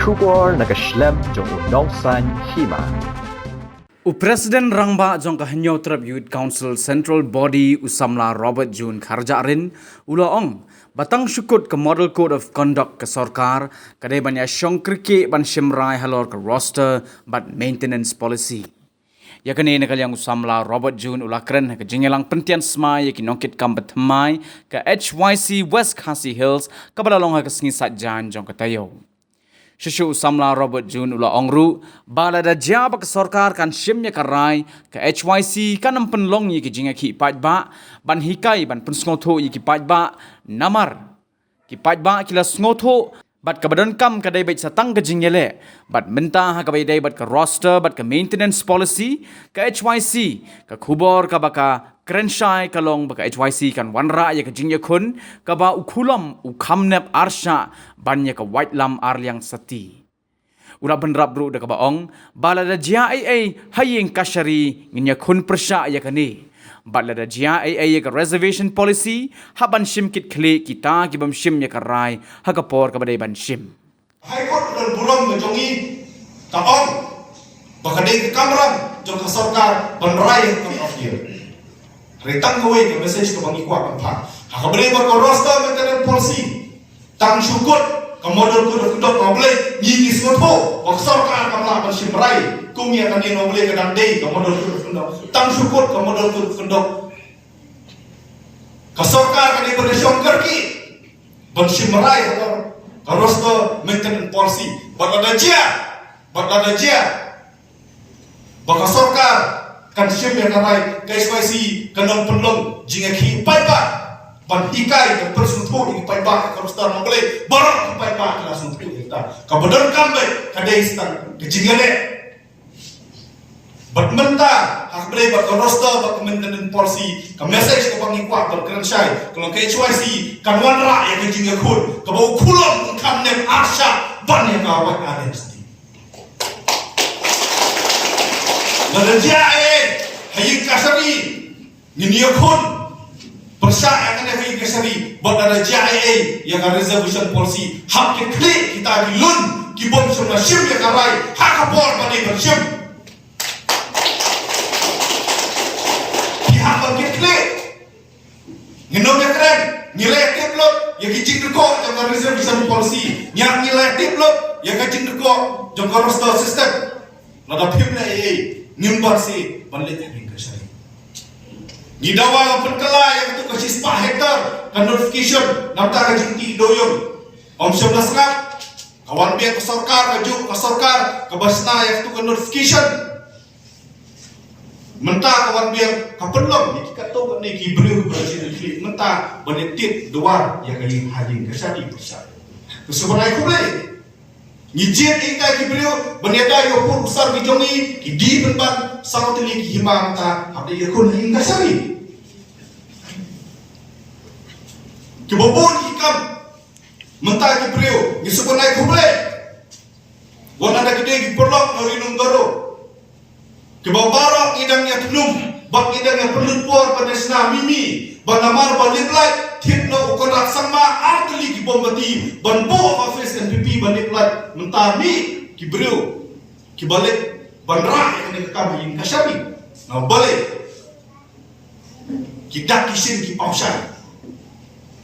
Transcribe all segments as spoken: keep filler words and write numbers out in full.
Khubor na ka shlem jong u Nongsaiñ Hima. U President Rangbah jong ka Hynñiewtrep Youth Council Central Body, u samla Robert June Kharjahrin, u la ong ba tang shu kut ka Model Code of Conduct ka sorkar, ka dei ban ïa shong kyrkieh ban shim rai halor ka roster bad maintenance policy. Ïa kane na ka liang u samla Robert June u la kren ha ka jingïalang pyntian smai ïa ki nongkitkam bathymmai ka H Y C West Khasi Hills, kaba la long ha ka sngi Saitjaiñ jong ka taïew. Shuh shuh u samla Robert June u la ong ruh ba lada jia ba ka sorkar kan shim ïa ka rai, ka H Y C kan ym pynlong ïa ki jingïakhih paidbah ban hikai ban pynsngewthuh ïa ki paidbah, namar ki paidbah ki la sngewthuh bad kaba donkam ka dei beit sa tang ka jingïaleh. Bad mynta ha kaba ïadei bad ka roster bad ka maintenance policy, ka H Y C, ka khubor kaba ka kren shai ka long ba ka H Y C kan wanrah ïa ka jingïakhun kaba u Khulom u Khamnep Arshah ban ïa ka Waitlam Arliang Sati. U la bynrap ruh da kaba ong ba lada jia ei ei ha ïing kashari ngin ïakhun pyrshah ïa kane. Bad lada jia ei ei ïa ka reservation policy, hap ban shim kit khlieh kita ki bym shim ïa ka rai ha ka por kaba dei ban shim. High Court ka don burom ka jong ngi, ka ong ba ka dei ka kamram jong ka sorkar ban rai ha ka court of appeal. Hynrei tang kawei ka message kaba ngi kwah ban phah. Ha kaba dei bad ka roster maintenance policy, tang shu kut ka Model Code of Conduct, nga balei ngi ngi sngewthuh ba ka sorkar kam lah ban shim rai. Kum ïa kane nga balei ka dang dei ka Model Code of Conduct. Tang shu kut ka Model Code of Conduct, ka sorkar ka dei ban shong kyrkieh ban shim rai halor ka roster maintenance policy. Bad lada jia, bad lada jia ba ka sorkar kan shim ïa ka rai, ka H Y C kan ym pynlong jingïakhih paidbah ban hikai ban pynsngewthuh ïa ki paidbah ha ka roster, nga balei baroh ki paidbah ki la sngewthuh ïa kata. Kaba donkam beit ka dei sa tang ka jingïaleh. Bad mynta ha kaba dei bad ka roster bad ka maintenance policy, ka message kaba ngi kwah ban kren shai ka long ka H Y C kan wanrah ïa ka jingïakhun kaba u Khulom u Khamnep Arshah ban ïa ka Waitlam Arliang Sati. Lada jia ei ei ha ïing kashari, ngin ïakhun pyrshah ïa kane ha ïing kashari. Bad lada jia ei ei ïa ka reservation policy, hap kit khlieh kita ki lun ki bym shym la shim ïa ka rai ha ka por ba dei ban shim. Ki hap ban kit khlieh. Ngin ym ïakren, ngi la ïatip lut ïa ki jingdukor jong ka reservation policy. Ngi, ngi la ïatip lut ïa ka jingdukor jong ka roster system. Lada phim leh ei ei, ngim banse ban leit ha ïing kashari. Ngi dawa ban pynkylla ïa katu ka shispah hektar ka notification namar ka jingtih dewïong. Ym shym la sngap, ka wan biang ka sorkar, ka juk ka sorkar kaba shna ïa katu ka notification. Mynta ka wan biang ka pynlong ïa ki katto katne ki briew ba la jin khlieh mynta ban ïatip duwar ïa ka ïing ha ïing kashari pyrshah. Ka sngewbha ai khublei. Ngi jied ïa kita ki briew ban ïada ïa u pud u sar ki jong ngi, ki dih pynban saw tylli ki hima mynta hap da ïakhun ha ïing kashari. Kiba bun ki kam mynta ki briew ngi sngewbha ai khublei. Wat la da ki dei ki paralok na Ri Lum Garo, kiba baroh ngi dang ïa pynlong bad ngi dang ïa pynlut por ban ïa shna mih mih, bad namar ba lip lait thied noh u Conrad Sangma ar tylli ki mombati ban buh ha office N P P ban lip lait. Mynta mih ki briew kiba leit ban rah ïa kane ka kam ha ïing kashari. Nga balei ki dak ki shin ki option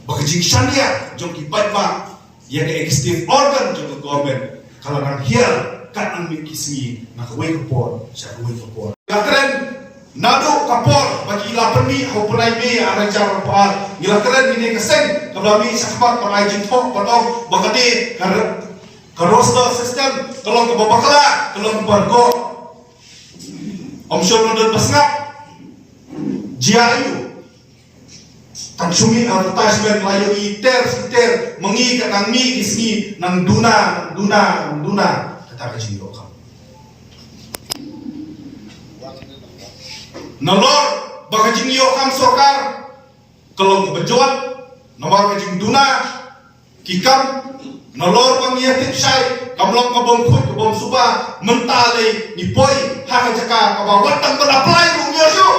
ba ka jingshaniah jong ki paidbah ïa ka executive organ jong ka government ka la nang hiar kat nang mih ki sngi na kawei ka por sha kawei ka por. Nga kren naduh ka por ba ki la pynmih ha u bnai May ar hajar arphew ar, ngi la kren ïa kane ka seng kaba la mih shakhmat ban ai jingthoh ban ong ba kane ka, ka roster system ka long kaba bakla, ka long kaba rkor. Ym shym la don ba sngap. Jia aiu? Tang shu mih advertisement la ïohi ter shi ter, ma ngi ka nang mih ki sngi nang duna, nang duna, nang duna. Kata ka jingïoh kam. Nalor ba ka jingïoh kam sorkar ka long kaba jot, namar ka jingduna ki kam, nalor ba ngi ïa tip shai kam long ka bym khuid ka bym suba. Mynta lei ngi poi ha ka jaka kaba wat tang ban apply ruh ngi ïoh shuh.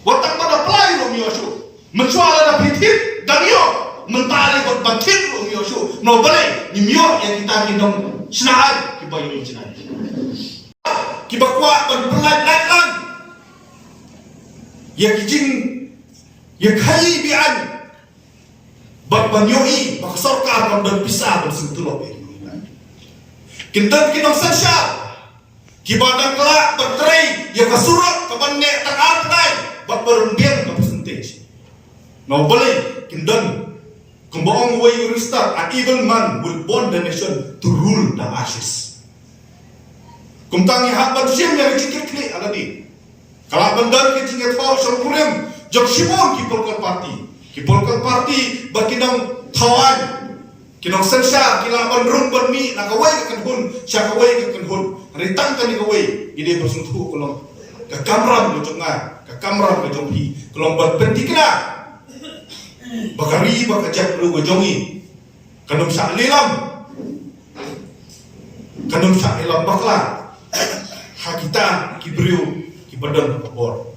Wat tang ban apply ruh ngi ïoh shuh. Mynshuwa lada phi thied dang ïoh, Mynta lei ban ban thied ruh ngi ïoh shuh. Namar balei? Ngim ïoh ïa kita ki nongshna aiñ kiba ïoh ïa jngai, kiba kwah ban pynlait lait lang ïa ki jing, ïa ka ïing ki aiñ. Bad ban ïohi ba ka sorkar kam don pisa ban sngewthuh ïa ki. Kin don ki nongsynshar kiba dang kylla ban trei ïa ka surok kaban neh tang ar bnai bad ba rung biang ka percentage. Namar balei? Kin don, kumba ong uwei u riewstad, "An evil man will burn the nation to rule the ashes." Kumta ngi hap ban shim ïa ka jingkitkhlieh ha lade. Ka lah ban don ka jingïathoh shongkurim jong shibun ki political party. Ki political party ba ki nongthaw aiñ, ki nongsynshar ki lah ban rung ban mih na kawei ka kynhun sha kawei ka kynhun. Hynrei tang kane kawei ngi dei ban sngewthuh ka long ka kamram ka jong nga, ka kamram ka jong phi ka long ban pynthikna ba ka ri bad ka jaitbynriew ka jong ngi kan ym shah lilam, kan ym shah lilam bakla ha kita ki briew kiba don ha ka bor.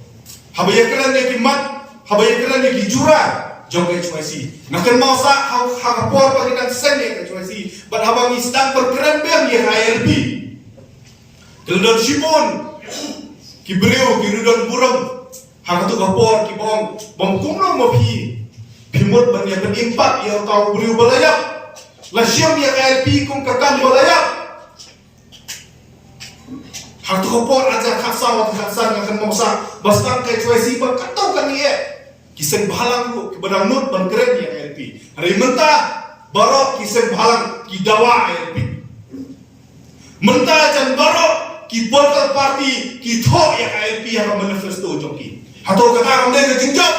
Haba ïakren ïa ki mat, haba ïakren ïa ki jura jong ka H Y C, nga kynmaw sah ha, ha ka por ba ngi dang seng ïa ka H Y C bad haba ngi sdang ban kren biang ïa ka I L P, ki la don shibun ki briew ki la don burom ha kato ka por kiba ong, "Bym kumno ma phi, phi mut ban ïa pynïap pat ïa uta u briew ba la ïap, la shim ïa ka I L P kum ka kam ba la ïap." Ha kato ka por ar hajar khatsaw, ar hajar khatsan nga kynmaw sah ba sdang ka H Y C ba katto katne ki seng bhalang ruh kiba dang nud ban kren ïa ka I L P. Hynrei mynta baroh ki seng bhalang ki dawa I L P. Mynta jan baroh ki political party ki thoh ïa ka I L P ha ka manifesto jong ki. Hato kata kam dei ka jingjop?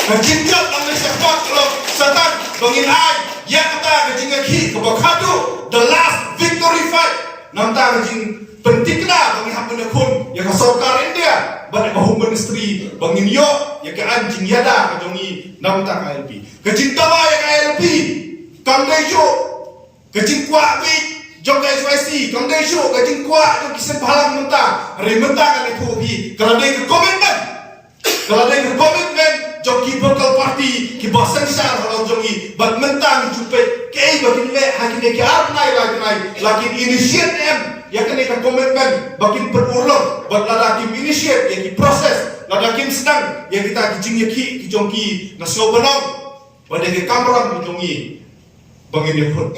Ka jingjop kam dei shakhmat, ka long shakhmat ba ngin ai ïa kata ka jingïakhih kaba khadduh, the last victory fight. Namar ka jingpynthikna ba ngi hap ban ïakhun ïa ka sorkar India bad ïa ka Home Ministry ba ngin ïoh ïa ka aiñ jingïada ka jong ngi namar ka I L P. Ka jingdawa ïa ka I L P kam dei shuh ka jingkwah bieit jong ka H Y C, kam dei shuh ka jingkwah jong ki seng bhalang mynta. Hynrei mynta ngan ïathuh ïa phi, ka la dei ka commitment, ka la dei ka commitment jong ki political party kiba synshar halor jong ngi. Bad mynta ngi ju peit kaei ba kin leh ha kine ki ar bnai lai bnai, la kin initiate em ïa kane ka commitment ba kin pynurlong, bad lada kim initiate ïa ki process, lada kim sdang ïa kita ki jingïakhih ki jong ki, nga sngew ban ong ba dei ka kamram ka jong ngi ba ngin ïakhun.